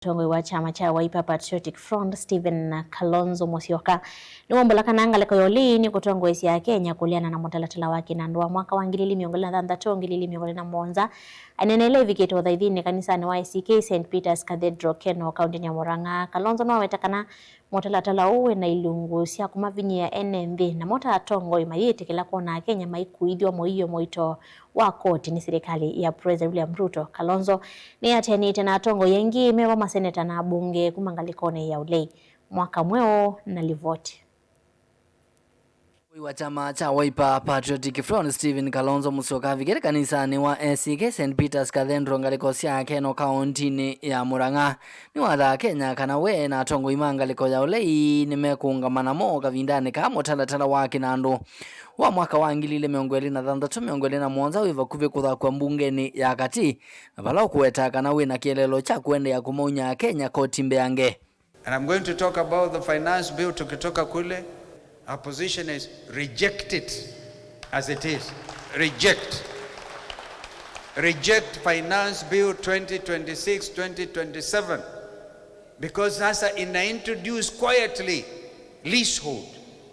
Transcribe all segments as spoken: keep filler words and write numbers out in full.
Mũtongoi wa kyama kya Wiper Patriotic Front, Stephen Kalonzo Musyoka, nĩwambũla kana ngalĩko ya ũlei nĩkũtongoesya Akenya kũleana na mũtalatala wa kĩnandũ wa mwaka wa ngili ili mĩongo ĩlĩ na thanthatũ, ngili ili mĩongo ĩlĩ na mũonza. Aneeneele ĩvikĩte ũthaithinĩ kanisanĩ wa A C K Saint Peter's Cathedral, Keno, kaũntĩnĩ ya Murang'a, Kalonzo nĩwaweta kana mũtalatala ũũ wĩna ilungu sya kũmavinyĩĩa ene nthĩ, namo ta atongoi mayĩtĩkĩla kwona Akenya maikuithw'a mũio mũito wa koti nĩ silikalĩ ya President William Ruto. Kalonzo nĩatĩanĩte na atongoi aingĩ, me vo maseneta na abunge kuma ngalĩkonĩ ya ũlei. Mwaka mweũ na livoti. Mũtongoi wa kyama kya Wiper Patriotic Front, Stephen Kalonzo Musyoka, avikĩte kanisanĩ wa A C K Saint Peter's Cathedral, ngalĩko sya Keno, kaũntĩnĩ ya Murang'a. Nĩwathaa Akenya kana we na atongoi ma ngalĩko ya ũlei nĩmekũũngama namo kavindanĩ kaa mũtalatala wa kĩnandũ wa mwaka wa ngili ili mĩongo ĩlĩ na thanthatũ, mĩongo ĩlĩ na mũonza wĩ vakuvĩ kũthakw'a mbungenĩ ya katĩ, na vala ũkũweta kana wĩ na kĩeleelo kya kũendeea kũmaunya Akenya koti mbeange. And I'm going to talk about the finance bill tukitoka kule. Our position is reject it as it is. Reject. Reject finance bill twenty twenty-six, twenty twenty-seven. Because sasa ina introduce quietly leasehold.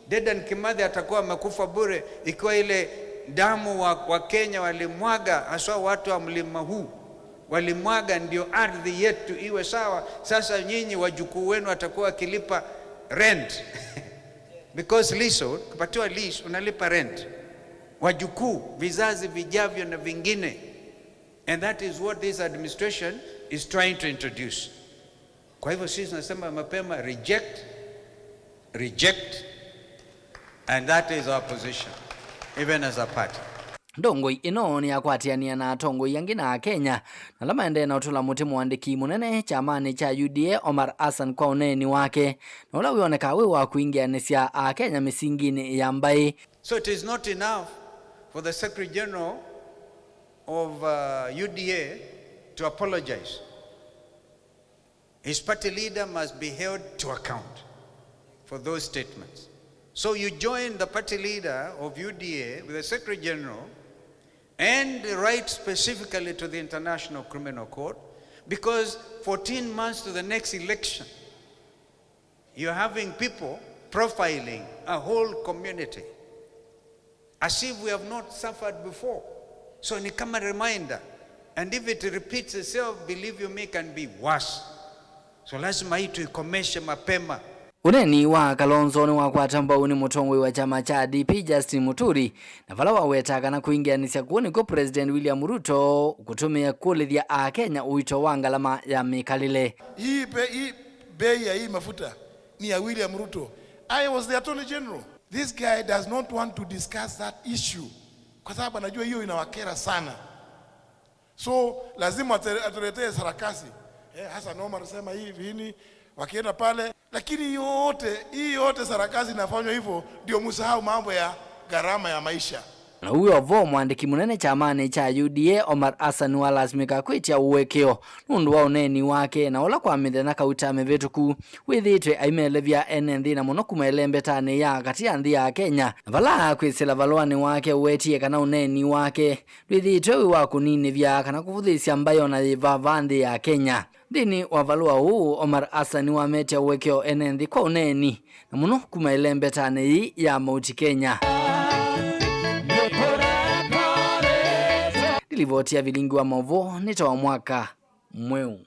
Dedan Kimathi atakuwa amekufa bure ikiwa ile damu wa, wa Kenya walimwaga, haswa watu wa mlima huu walimwaga ndio ardhi yetu iwe sawa. Sasa nyinyi wajukuu wenu watakuwa wakilipa rent. Because leasehold, ukipatiwa lease, unalipa rent. Wajukuu, vizazi vijavyo na vingine. And that is what this administration is trying to introduce. Kwa hivyo sisi tunasema mapema, reject, reject, and that is our position, even as a party. Ndongoi ĩno nĩyakwatĩanĩa na atongoi angĩ na Akenya na ala maendee na ũtũla mũtĩ mũandĩki mũnene kyamanĩ kya U D A, Omar Hassan, kwa ũneeni wake, na ũla wĩonekaa wĩ wa kũingĩanĩsya Akenya mĩsinginĩ ya mbaĩ. So it is not enough for the Secretary General of, uh, U D A to apologize. His party leader must be held to account for those statements. So you join the party leader of U D A with the Secretary General and write specifically to the International Criminal Court, because fourteen months to the next election, you're having people profiling a whole community as if we have not suffered before. So ni kama reminder, and if it repeats itself, believe you me, can be worse. So lazima hii tuikomeshe mapema. Ũneeni wa Kalonzo nĩwakwata mbau nĩ mũtongoi wa kyama kya D P, Justin Muturi, na vala wawetaa kana kwingĩanĩsya kũu nĩkw'o President William Ruto kũtũmĩe kũlĩthya Akenya ũito wa ngalama ya mĩkalĩle. Hii be-, hii bei ya hii mafuta ni ya William Ruto. I was the Attorney General. This guy does not want to discuss that issue kwa sababu anajua hiyo inawakera sana. So lazima ate-, atuletee sarakasi. Eh, Hassan Omar sema hivi hini, wakienda pale. Lakini yote, hii yote sarakasi inafanywa hivyo ndio msahau mambo ya gharama ya maisha. Na ũu wĩ o vo, mwandĩki mũnene kyamanĩ kya U D A, Omar Hassan, nĩwalasimĩka kwĩtya ũekeo nũndũ wa ũneeni wake, na ũla kwa mĩthenya kauta mĩvĩtũku wĩthĩĩtwe aimelevya ene nthĩ, na mũno kuma ĩlembetanĩ ya katĩ ya nthĩ ya Kenya, na vala kwĩsĩla valũanĩ wake ũwetie kana ũneeni wake ndwĩthĩĩtwe wĩ wa kũninĩvya kana kũvũthĩĩsya mbaĩ o na yĩva vaa nthĩ ya Kenya. Nthĩnĩ wa valũa ũũ, Omar Hassan nĩwametya ũekeo ene nthĩ kwa ũneeni, na mũno kuma ĩlembetanĩ yĩĩ ya Mount Kenya. Nĩ livoti ya Vilingi wa Maũvoo nĩ ta wa mwaka mweũ.